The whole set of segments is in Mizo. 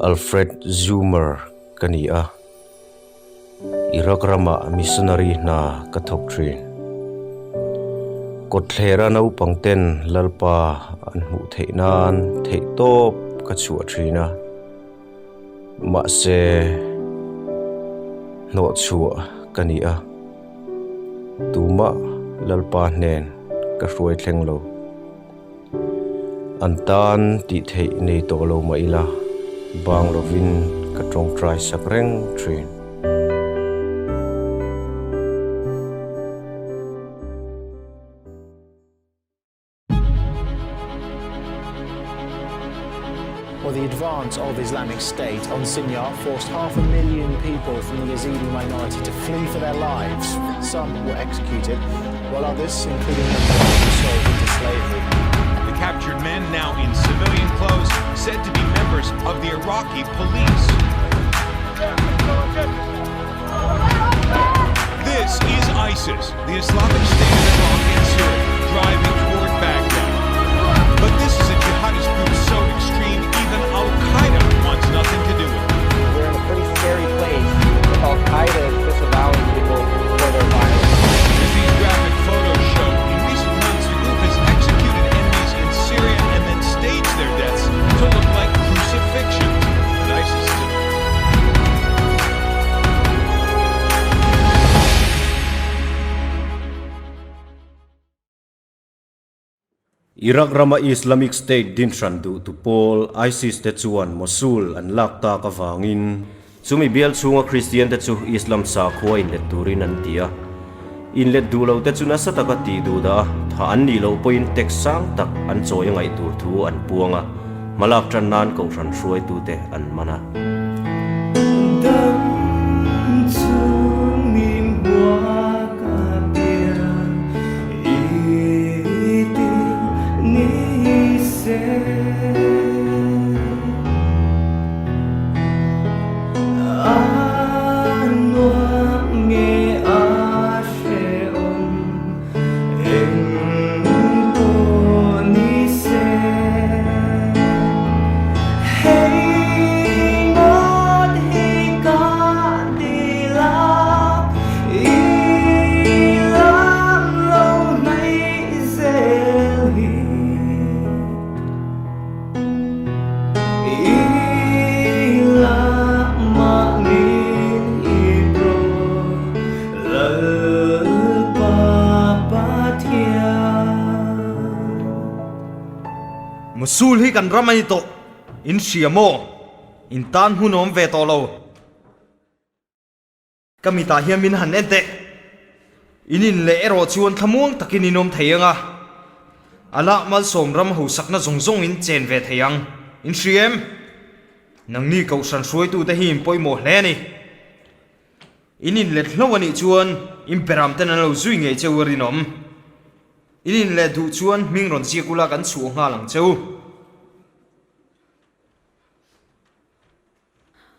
Alfred Zumer ka ni a, Iraq ramah missionary hna ka thawk thin. Kawtthlera naupang ten Lalpa an hmuh theih nan theihtawp ka chhuah thin a, mahse hnawhchhuah ka ni a, tumah Lalpa hnen ka hruai thleng lo. An tan tih theih nei tawh lo mah ila, bang lovin ka tawngtai sak reng thin. Well, the advance of Islamic State on Sinjar forced half a million people from the Yazidi minority to flee for their lives. Some were executed, while others, including themselves, were sold into slavery. The captured men, now in civilian clothes, said to be members of the Iraqi police. This is ISIS, the Islamic State of Iraq and Syria, driving toward Baghdad. But this is a jihadist group so extreme, even Al Qaeda wants nothing to do with it. We're in a pretty scary place if Al Qaeda is disavowing people for their violence. As these graphic photos show, in recent months the group has executed enemies in Syria and then staged their deaths to look like crucifixions. But ISIS is Iraq rama Islamic State din hran duhtu pawl ISIS te chuan Mosul an lak tak avangin chumi bial chhunga Kristian te chu Islam sakhua inlet turin an ti a. Inlet duh lo te chu nasa taka tih duh dah a, tha an nih loh pawhin tax sang tak an chawi a ngaih tur thu an puang a, hmalak tan nan kohhran hruaitute an man a. Mosul hi kan ram a ni tawh, in hria maw? In tan hun a awm ve tawh lo. Ka mitah hian min han en teh. In in leh erawh chuan thlamuang takin in awm thei ang a, a lah malsawm ram hausakna zawng zawng in chen ve thei ang. In hria em? Nangni kohhran hruaitute hi in pawimawh hle a ni. In inlet hlo a nih chuan in beram ten an lo zui ngei che u a rinawm. In inlet duh chuan hming rawn ziak ula kan chhuah nghal ang che u.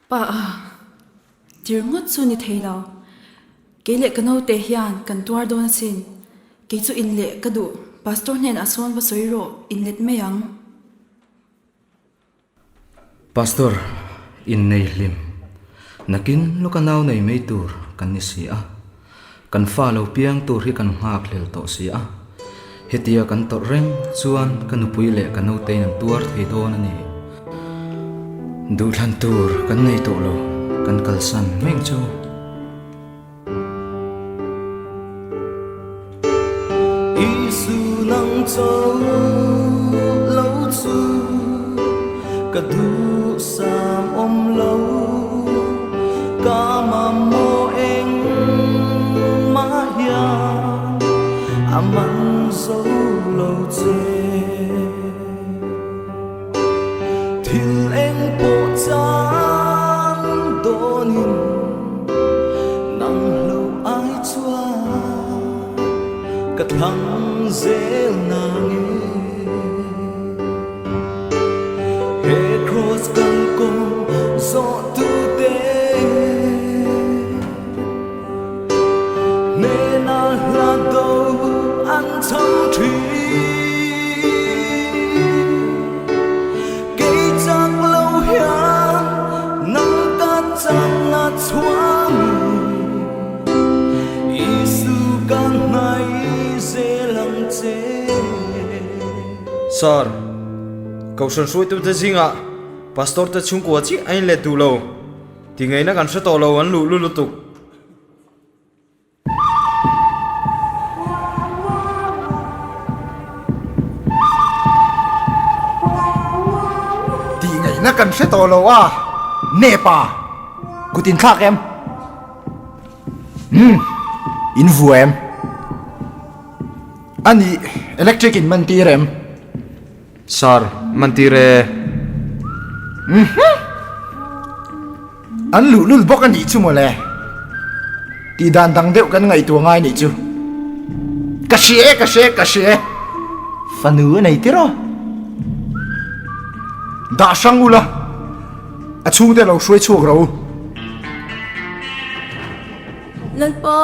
Pa a, tir ngawt chu ni thei lo. Kei leh ka naute hian kan tuar dawn asin. Kei chu inleh ka duh, Pastor hnenah sawn va sawi rawh, inlet mai ang. Pastor, innei hlim. Nakin lawka nau nei mai tur kan ni si a. Kan fa lo piang tur hi kan nghak hlel tawh si a. Hetia kan tawrh reng chuan ka nupui leh ka nautein an tuar thei dawn a ni. Duhthlan tur kan nei tawh lo, kan kalsan meng chu. Isu nang cho lo chu ka duh sam awm lo ka mamawh engmah hian a man zo lo che thil eng pawh chan dawnin nang hlo ai chuan ka thlang zel nang e he cross kal kawng zawh tu te hnena hla do an cham thin kei chak lo hian. Sir, Kohhran hruaitute zingah Pastor te chhungkua chiah a inlet duh lo. Tingaihna kan hre tawh lo an luh lu lutuk. Tih ngaihna kan hre tawh lo a, Nepa! Kut in thlak em? Umm, in vua em? A nih, electric in man tir em? Sir, man tir e. Umm. An luhlul bawk a nih chu mawle. Tih dan dang deuh kan ngaihtuah ngai nih chu. Ka hria e, ka hria e, ka hria e. Fanu a nei tir aw. Dah hrang ula, a chhungte lo hruai chhuak ro. Lalpa.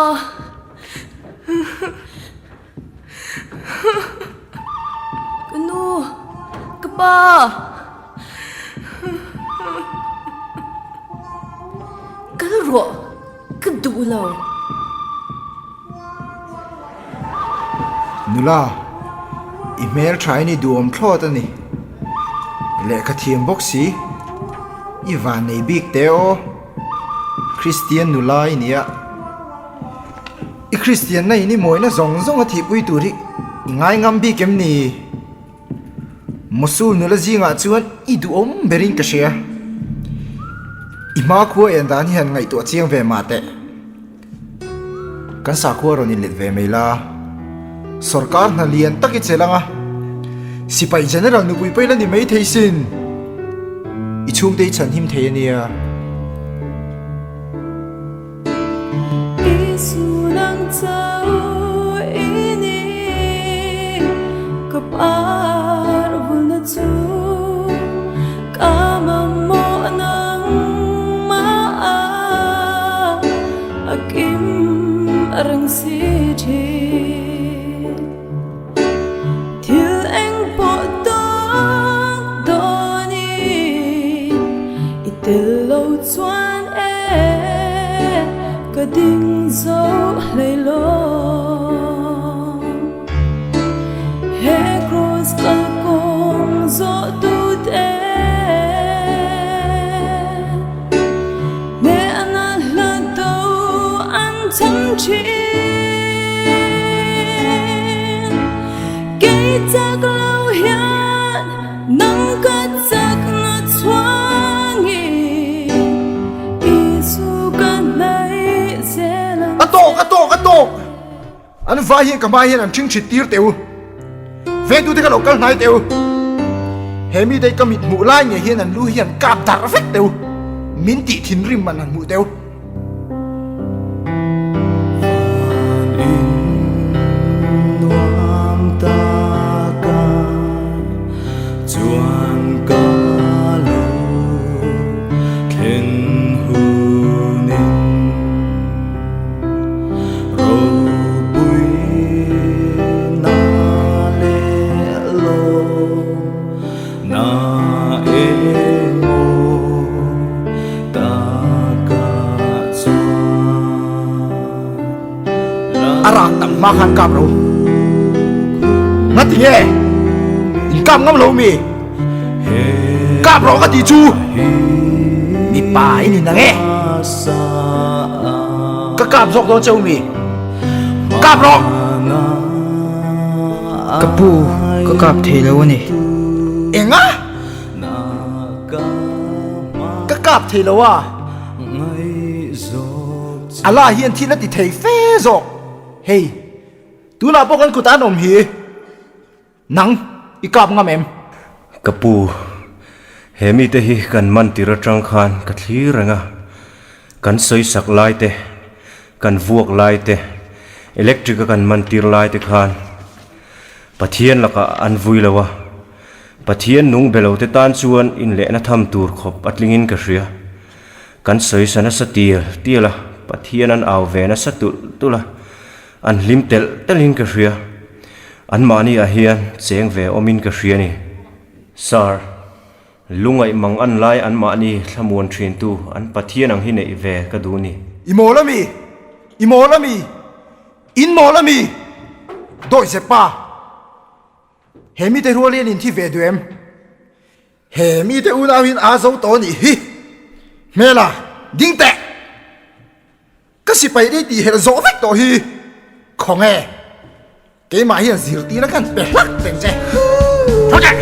Ka nu, ka pa. Kal rawh, ka duh lo. Nula, i hmel tha in i duhawm thlawt a ni. Lehkha thiam bawk si, i van nei bik teh aw. Kristian nula i nia. I Kristianna in i mawina zawng zawng a thihpui tur hi i ngai ngam bik em ni? Mosul nula zingah chuan i duhawm berin ka hria. I hmakhua en dan hi han ngaihtuah chiang ve mah teh. Kan sakhua rawn inlet ve mai la. Sorkar hna lian tak i chelh ang a, sipai general nupui pawh i la ni mai thei sin. I chhungte i chhanhim thei a nia. A tawk, a tawk, a tawk! An vai hian ka hmai hian an ṭhing ṭhit tir teh u. Vengtute kha lo kal hnai teh u. He mite ka mit hmuh lai ngei hian an lu hi an kap darh vek teh u. Min tih thinrim man han hmuh teh u. A rak tam hma khan kap ro. Nga ti nge? In kap ngam lo mi? Kap ro ka ti chu. Mipa i ni nang e. Ka kap zawk dawn cheu mi? Kap rawh! Ka pu, ka kap thei lo a ni. Enga? Ka kap thei lo a? Allah hian thil a ti thei fe zawk. Hei, tunah pawh kan kutah an awm hi. Nang, i kap ngam em? Ka pu, he mite hi kan man tir atang khan ka thlir reng a, kan sawisak lai te, kan vuak lai te, electric a kan man tir lai te khan Pathian lakah an vui lo a, Pathian nung be lo te tan chuan inlehna tham tur khawp a tlingin ka hria. Kan sawisa nasa tial tial a, Pathian an au ve nasa tulh tulh a, an hlim telh telhin ka hria. Anmahni ah hian cheng ve awmin ka hria ni. Sir, lungaih mang an lai anmahni thlamuan thintu an Pathian ang hi neih ve ka duh ni. I mawl ami? I mawl ami? In mawl ami? Dawihzep pa! He mite rual hian in thi ve duh em? He mite unau hian aa zo tawh a nih hi. Hmela, ding teh! Ka sipai dei tih helh zawh vek tawh hi. Khawnge? Keimah hian zirtirna kan pe hlak teng che. Tho teh!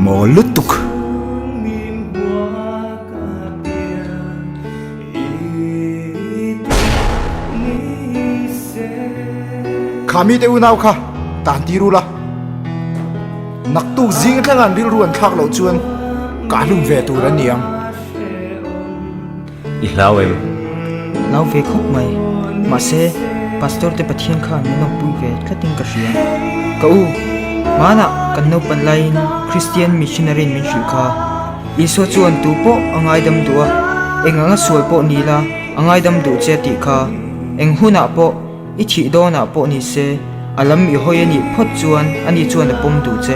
Mawl lutuk. Kha mite unau kha tan tir ula. Naktuk zing atanga an rilru an thlak loh chuan ka hlum ve tur a ni ang. I hlau em? Hlau ve khawp mai. Mahse, Pastor te Pathian khan min awmpui ve tlatin ka hria. Ka u, hmanah kan naupan laiin Kristian missionary in min hrilh kha. Isua chuan tu pawh a ngaidam duh a, eng anga sual pawh ni la a ngaidam duh che a tih kha. Eng hunah pawh I thih dawnah pawh ni se, a lam i hawi a nih phawt chuan ani chuan a pawm duh che,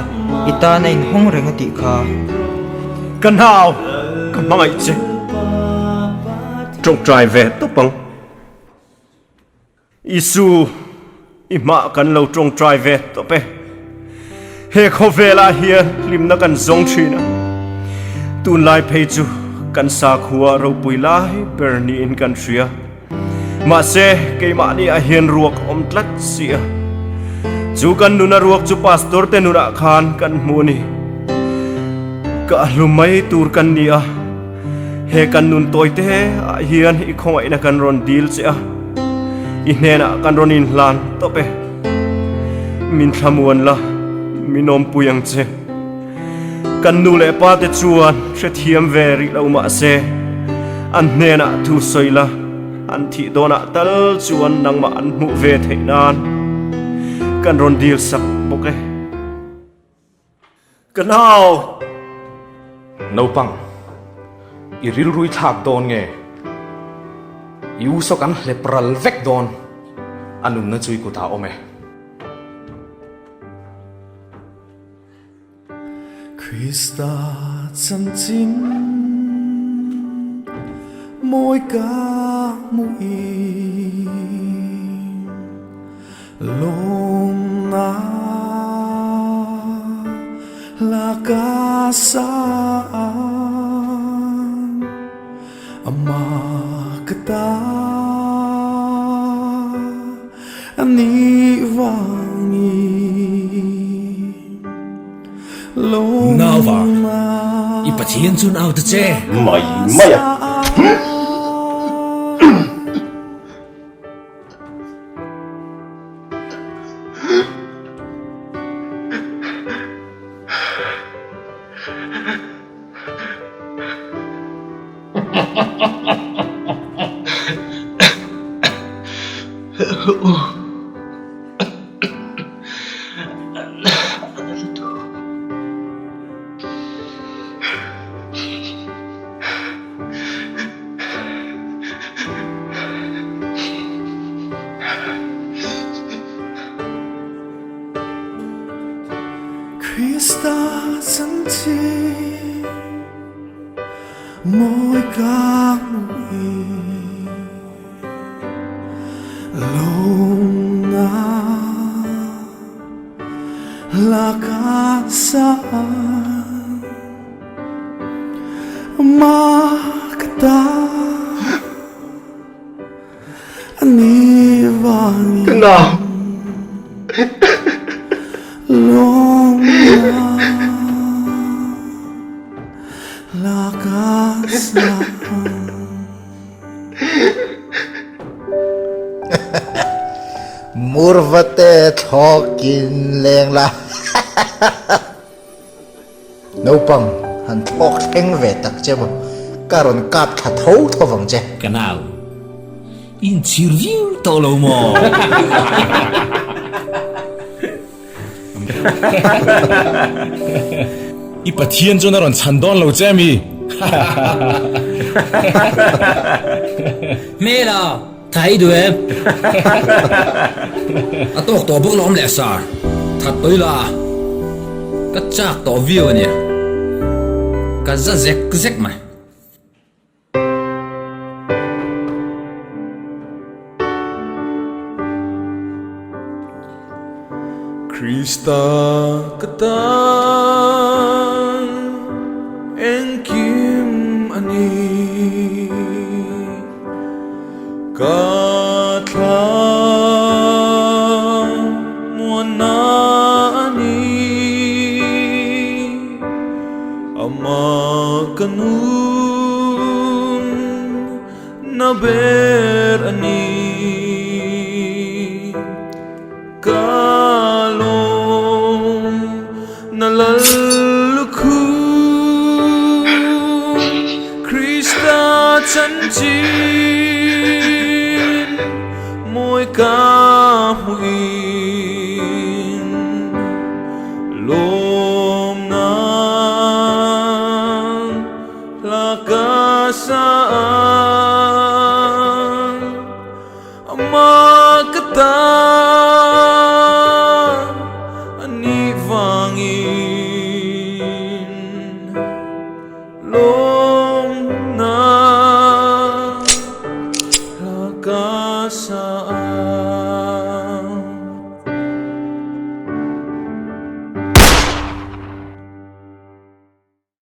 i tan a inhawng reng a tih kha. Ka nau, ka hmangaih che. Tawngtai ve tawp ang. Isu, i hmah kan lo tawngtai ve tawp e. He khawvelah hian hlimna kan zawng thin a, tunlai phei chu kan sakhua ropui lai ber niin kan hria. Mahse, keimahni ah hian ruak a awm tlat si a. Chu kan nuna ruak chu pastor te nunah khan kan hmu a ni. Ka hlu mai tur kan ni a, he kan nun tawi te ah hian i khawngaihna kan rawn dil che a, i hnenah kan rawn inhlan tawp e. Min thlamuan la, min awmpui ang che. Kan nu leh pa te chuan hrethiam ve rih lo mah se, an hnenah thu sawi la, an thih dawnah tal chuan nangmah an hmuh ve theih nan kan rawn dil sak bawk e. Ka nau! Naupang, i rilrui thlak dawn nge? I u saw kan hlep ral vek dawn, a nunna chu i kutah awm e. Krista chanchin mawi ka hmuh lawmna hla ka sa amah ka ta a nih vangin Nauva, i Pathian chuan au ta che. Mai mai a. Krista chanchin mawi ka hmuh lawmna laka sa amah ka ta a ni vangin Ka nau. Lawmna laka sa. Murvate thlawkin leng la. Naupang han thlawk thleng ve tak che maw, ka rawn kap thla tho tho vang che. Ka nau, inchhir viau tawh lo maw? I Pathian chuan a rawn chhan dawn lo che mi? Hmela, tha i duh em? A tawk tawh bawk lawm leh sar, that tawih la, ka chak tawh viau a nia, ka za zek zek mai. Krista ka tan engkim a ni. Ka thla muanna a ni. Ama ka nun na ber a ni. Ka lawm na lal lukhum Krista chanchin mawi ka hmuhin. Lawmna hla ka sa Ama ka ta a nih vangin Lawmna hla ka sa.